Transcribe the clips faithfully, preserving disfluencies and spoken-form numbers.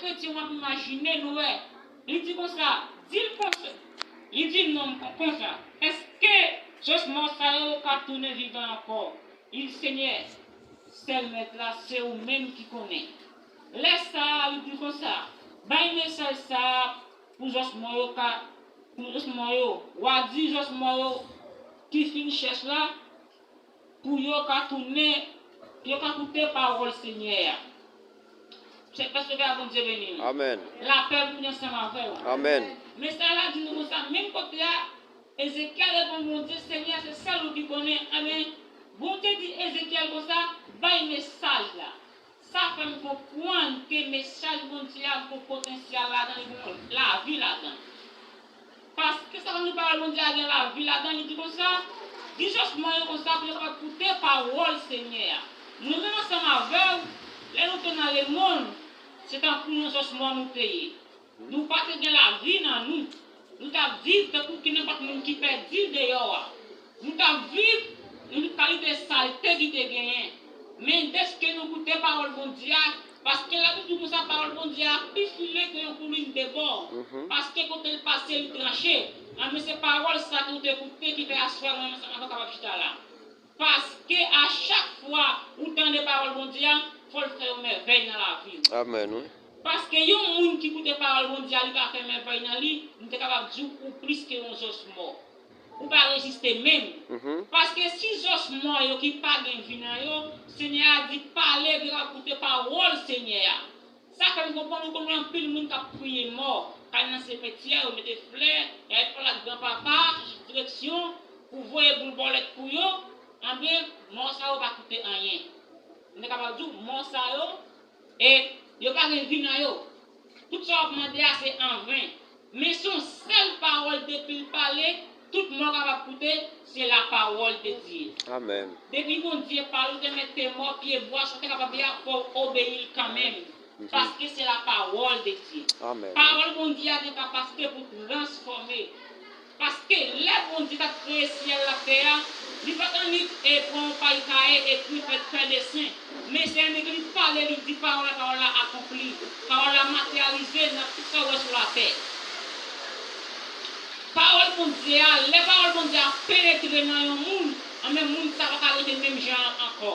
Kretyen w ap imajine, nou wè. Li di konsa, di l konsa, li di nonm konsa, èske zòs mò sa yo ka tounen vivan ankò? Li di, Senyè, sèl Mèt la, se ou menm ki konnen. Lè sa a, li di konsa, bay mesaj sa a pou zòs mò yo ka, pou zòs mò yo. W a di zòs mò yo ki fin chèch la, pou yo ka tounen, pou yo ka koute pawòl Senyè a. Se paske Bondye beni nou. Amèn. Lapè Bondye ansanm avè w. Amèn. Mesaj la di nou konsa, menm kote a, Ezekyèl reponn Bondye, Senyè, se sèl ou ki konnen. Amèn. Bondye di Ezekyèl konsa, bay mesaj la. Sa fè m konprann ke mesaj Bondye a gon potansyèl ladan, li gon lavi ladan. Paske sa fè m di pawòl Bondye a gen lavi ladan, li di konsa, di zòs mò yo konsa pou yo kapab koute pawòl Senyè a. Mwen menm ansanm avè w, lè nou te nan lemonn, se tankou yon zòs mò nou te ye. Nou pa te gen lavi nan nou. Nou t ap viv tankou ki nenpòt moun ki pèdi deyò a. Nou t ap viv yon kalite salte ki te genyen. Men dèske nou koute pawòl Bondye a, paske Labib di konsa, pawòl Bondye a pi file ke yon koulin de bò. Paske kote l pase, li tranche. Anben, se pawòl sa ke w te koute ki fè aswè a mwen menm ansanm avè w kapab chita la. Paske a chak fwa ou tande pawòl Bondye a, fò l fè yon mèvèy nan lavi w. Amèn, wi. Paske yon moun ki koute pawòl Bondye a, li pa fè mèvèy nan li, m te kapab di w, ou plis ke yon zòs mò. Ou pa reziste menm. Paske si zòs mò yo ki pa gen vi nan yo, Senyè a di, pale, yo ap koute pawòl Senyè a. Sa fè m konprann ou konnen anpil moun k ap priye mò, k al nan simetyè, yo mete flè, y al pale ak granpapa, chèche direksyon, pou voye boul bòlèt pou yo, anben, mò sa yo pa koute anyen. M te kapab di w, mò sa yo, e yo pa gen vi nan yo. Tout sa w ap mande a, se anven. Men se yon sèl pawòl depi l pale, tout mò kapab koute, se lapawòl de Dye. Amèn. Depi Bondye pale, ou te mèt te mò, pye bwa, sa w te kapab ye a, fò w obeyi l kanmenm. Paske se lapawòl de Dye. Amèn. Pawòl Bondye a gen kapasite pou transfòme. Paske lè Bondye t ap kreye syèl la, tè a, li pa t annik e pran yon pay kaye, ekri, fè, fè desen. Men se annik li pale, li di pawòl la, pawòl la akonpli. Pawòl la materyalize nan tout sa w wè sou latè. Pawòl Bondye a, lè pawòl Bondye a penetre nan yon moun, anben moun sa pa ka rete menm jan an ankò.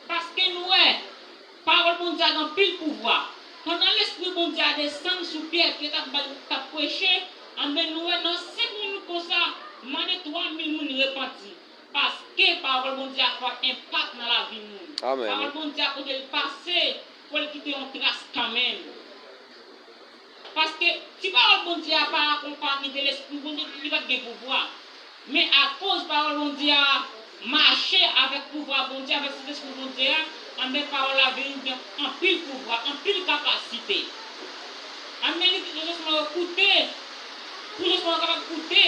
Paske nou wè, pawòl Bondye a gen anpil pouvwa. Pandan Lespri Bondye a desann sou Pyè, Pyè t ap bay, t ap preche, anben nou wè nan senk minit konsa, mande twa mil moun repanti. Paske pawòl Bondye a fè enpak nan lavi moun. Amèn. Pawòl Bondye a kote l pase, fò l kite yon tras kanmenm. Paske si pawòl Bondye a pa akonpanye de Lespri Bondye, li pa t gen pouvwa. Men akoz pawòl Bondye a mache avèk pouvwa Bondye, avèk Sentespri Bondye a, anben pawòl la vin gen anpil pouvwa, anpil kapasite. Anben li di zòs mò yo koute, pou zòs mò yo kapab koute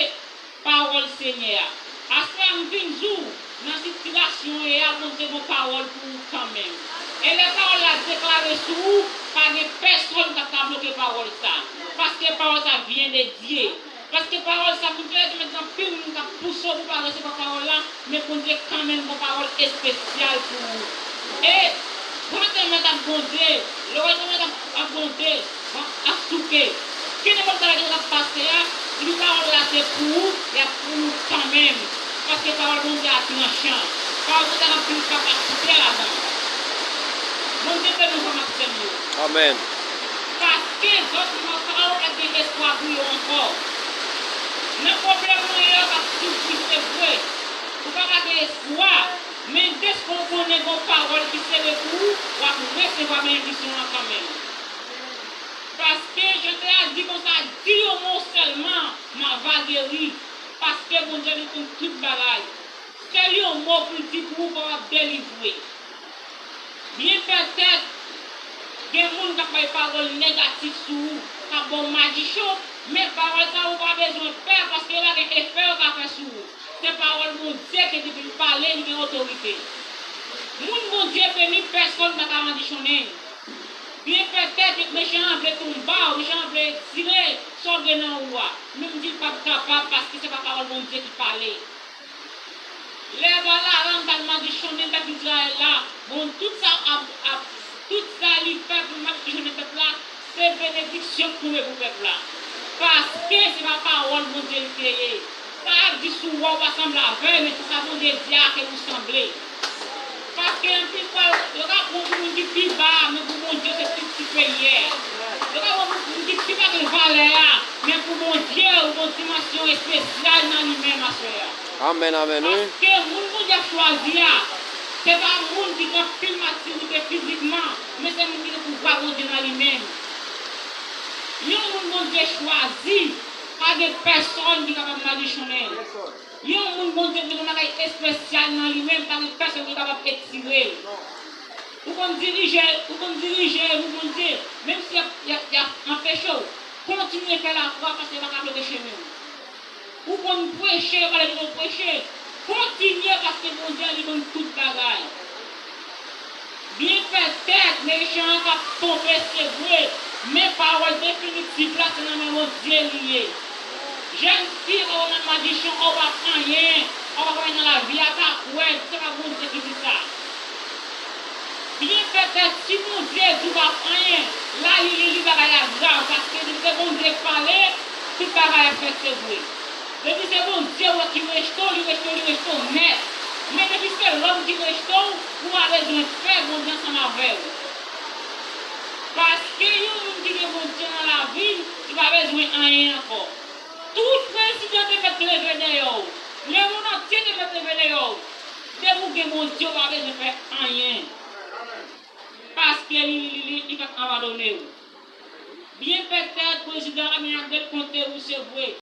pawòl Senyè a. Aswè a m vin di w, nan sitiyasyon w ye a, Bondye gen yon pawòl pou ou kanmenm. E lè pawòl la deklare sou ou, pa gen pèsonn k ap ka bloke pawòl sa. Paske pawòl sa vyen de Dye. Paske pawòl sa, moun te mèt gen anpil moun k ap pouse w pou w pa resevwa pawòl la, men Bondye kanmenm gen yon pawòl espesyal pou ou. E gran tèmèt ap gwonde, lòrèy tèmèt ap, ap gwonde, van ap souke. Kenenpòt bagay ki t ap pase a, li di pawòl la se pou ou, y ap pou ou kanmenm. Paske pawòl Bondye a tranchan. Pawòl Bondye a gen anpil kapasite ladan l. Bondye beni w, frè m ak sè m yo. Amèn. Paske zòt mò sa yo pa gen espwa pou yo ankò. Nan pwoblèm ou ye a, w ap soufri, se vre. Ou pa ka gen espwa, men dèske w konnen gen yon pawòl ki sere pou ou, w ap resevwa benediksyon an kanmenm. Paske Jan te a di konsa, di yon mo sèlman, m a va geri. Paske Bondye li konn tout bagay. Sèl yon mo pou l di pou ou, pou w ap delivre. Byen petèt, gen moun k ap bay pawòl negatif sou ou, k ap ba w madichon, men pawòl sa yo ou pa bezwen pè, paske yo pa gen efè yo ka fè sou ou. Se pawòl Bondye ke depi l pale, li gen otorite. Moun Bondye beni, pèsonn pa ka madichonnen. Byen petèt, mechan an vle tonbe w, mechan an vle tire sa w gen nan ou a. Men m di l p ap kapab, paske se pa pawòl Bondye ki pale. Lè Balaam t al madichonnen pèp Izrayèl la, bon, tout sa ap, ap, tout sa li fè pou l madichonnen pèp la, Jan k tonbe pou pèp la. Paske se pa pawòl Bondye li te ye. Sa y ap di sou ou a, ou pa sanble avè l, men se sa Bondye di a ke ou sanble. Paske anpil fwa, yo, yo ka pran w pou moun ki pi ba, men pou Bondye se pi ti ke yè. Yo ka pran w pou moun ki pi pa gen valè a, men pou Bondye, ou gon dimansyon espesyal nan li menm aswè a. Amèn, amèn, wi. Paske moun Bondye ap chwazi a, se pa moun ki gen anpil matirite fizikman, men se moun ki gen pouvwa Bondye nan li menm. Yon moun Bondye chwazi, pa gen pèsonn ki kapab madichonnen l. Yon moun Bondye gen yon bagay espesyal nan li menm, pa gen pèsonn ki kapab etire l. Ou konn dirije, ou konn dirije pou Bondye, menm si y ap, y ap, y ap anpeche w, kontinye fè lafwa paske l pa ka bloke chemen w. Ou konn preche, yo pale de nou preche. Kontinye paske Bondye li konn tout bagay. Byen petèt, mechan an k ap tonbe, se vre, men pawòl definitif la, se nan men Bondye li ye. Jèn fi, ou nan madichon, ou pa anyen, ou pa anyen nan lavi a, pa kwè, se pa Bondye ki di sa. Byen petèt, si Bondye di w pa anyen, la li, li, li bagay la grav, paske depi se Bondye k pale, tout bagay ap fèt, se vre. Depi se Bondye w ki rejte w, li rejte w, li rejte w nèt. Men depi se lòm ki rejte w, ou pa bezwen pè, Bondye ansanm avè w. Paske yon moun ki gen Bondye nan lavi l, li pa bezwen anyen ankò. Tout prezidan te mèt leve dèyè w. Lemonn antye te mèt leve dèyè w. Depi w gen Bondye, w pa bezwen fè anyen. Paske li, li, li, li, li p ap abandone w. Byen petèt, prezidan Abinader konte ou, se vre.